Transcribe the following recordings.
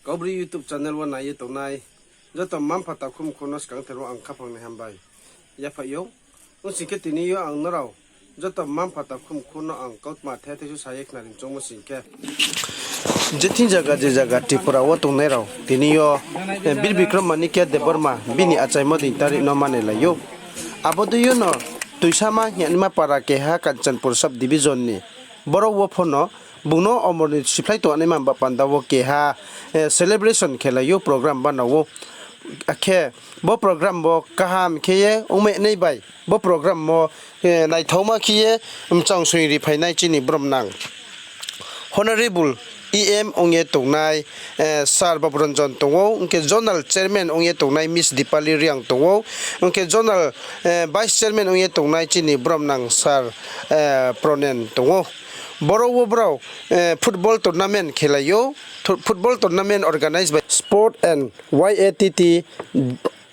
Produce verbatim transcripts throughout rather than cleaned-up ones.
Kaubru YouTube channel wo nai ye tongnai joto mma-mpha takhu mkhu no skangther wo ang khaphang ni hambai yaphaih ou. Ong sing khe tini yo ang nrao joto mma-mpha takhu mkhu no ang kautma the theisu sa ye khnari choungmo sing khe, je thing zaga je zaga Tripura wo tongnai rao tini yo Bir Bikrom Manikya Debbarma bini achaimo ding tarik no manai lai ou. Abo dei yo no Tuisama hing ye naima para keha Kanchanpur sub division ni, boro wo pho no bung no omor ni siphlai tongnaima ba panda wo keha celebration khe lai ou, program bana ou. Akhe bo program wo kaham khe ye ongmai nai bai bo program wo naithaoma khe ye mchang soing ri phainai chini bromnang Honourable E M ong ye tongnai Sir Baburanjan tong ou, ong khe Zonal Chairman ong ye tongnai Miss Dipali Reang tong ou, ong khe Zonal Vice Chairman ong ye tongnai chini bromnang Sir Pronen tong ou. Boro wo brao football tournament khe lai ou, football tournament organize by Sport and Y A T T,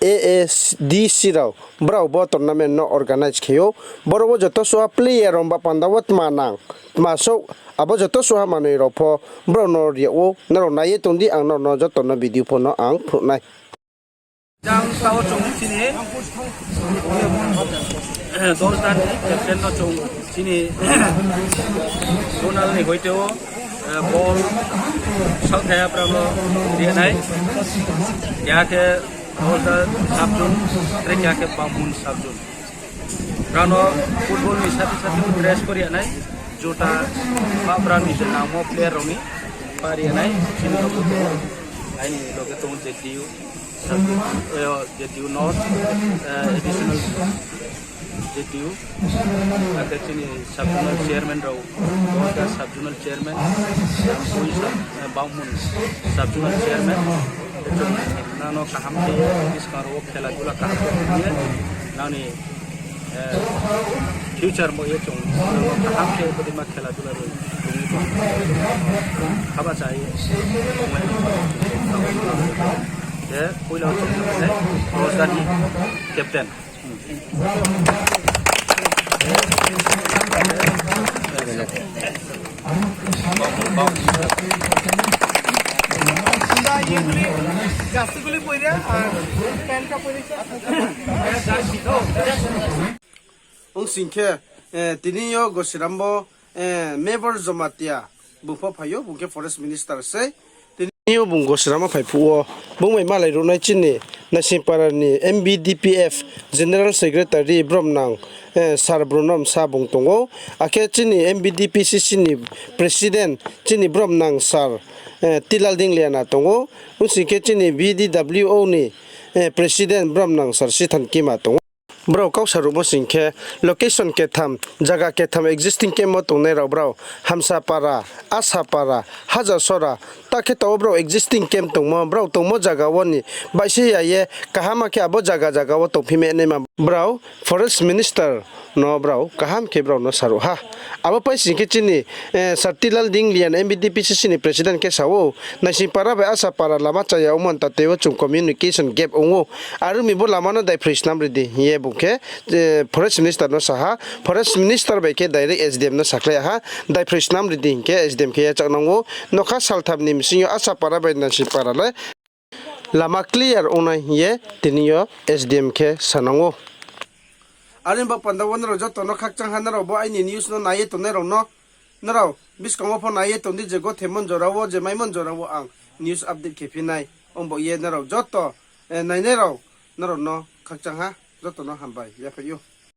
A A D C rao, brao bo tournament no organize khe ou. Boro wo joto suha player rao ba panda wo tma nang, tma souh, abo joto suha manoi rao pho brao no ri yag ou. Nrao nai ye tong di, ang nrao no joto no video pho no ang phnuh nai. Jang sao chung chini dos dan ni captain no chung chini zonal ni hoite o ball saohthai apra no ri nai. Keha khe dos dan sub zone, tre keha khe Bangmung sub zone. Rao no football ni sati sati dress pho ri nai, juta, ba brand ni je nangmo player rao ni pari nai, chini loge tong ou. Aini loge tong ou Z D U, Z D U North, additional Z D U, akhe chini sub zonal chairman rao, Bangmung sub zonal chairman, Bangmung sub, Bangmung sub zonal chairman, nang no kaham khe ye, buskang rao wo khela dula kaham khe ye, nang ni future mo ye chung, kaham khe bodeima khela dula rao, haba cha ye, je poila wo chung, Rosda ni captain. Ong sing khe, tini yo Gosiram wo Mebor Jamatia bung pho phai ou, bung khe forest minister sei. Tini yo bung Gosiram wo phai phuh wo, bung bai malai ruhnai chini Naisingpara ni M B D P F General Secretary bromnang Sir Brunom Sa bung tong ou, akhe chini M B D P C C ni president chini bromnang Sir Tilal Dingliana tong ou, ong sing khe chini B D W O ni president bromnang Sir Sithan Kima tong ou. Brao kau sa ruhmo sing khe, location ketham, zaga ketham existing camp wo tongnai rao brao, Hamsapara, Asapara, Hajasora, ta khe taoh wo brao existing camp tongmo, brao tongmo zaga wo ni baihse ya ye, kaham khe abo zaga zaga wo tongphi mai naima brao forest minister no brao kaham khe brao no saruh ha. Abo pai sing khe chini Sir Tilal Dinglian M B D P C C ni president khe sa ou, Naisingpara bai Asapara lama chaya ongmo ni tatei wo chung communication gap ong ou. Are ong mi bo lama no daiphroi snam ri di hing ye bung khe forest minister no sa ha. Forest minister bai khe direct S D M no sakhlai ha. Daiphroi snam ri di hing khe S D M khe yachaknang ou. Nokha saltham ni bsing yo Asapara bai Naisingpara le lama clear ongnai hing ye tini yo S D M khe sanang ou. Are ong ba panda wo nrao joto no khakchang ha, nrao bo aini news no nai ye tongnai rao no. Nrao buskang wo pho nai ye tong di, je gothemon jora wo, je maimon jora wo ang news update khe phi nai. Ong bo ye nrao joto nainai rao, nrao no khakchang ha, joto no hambai yaphaih ou.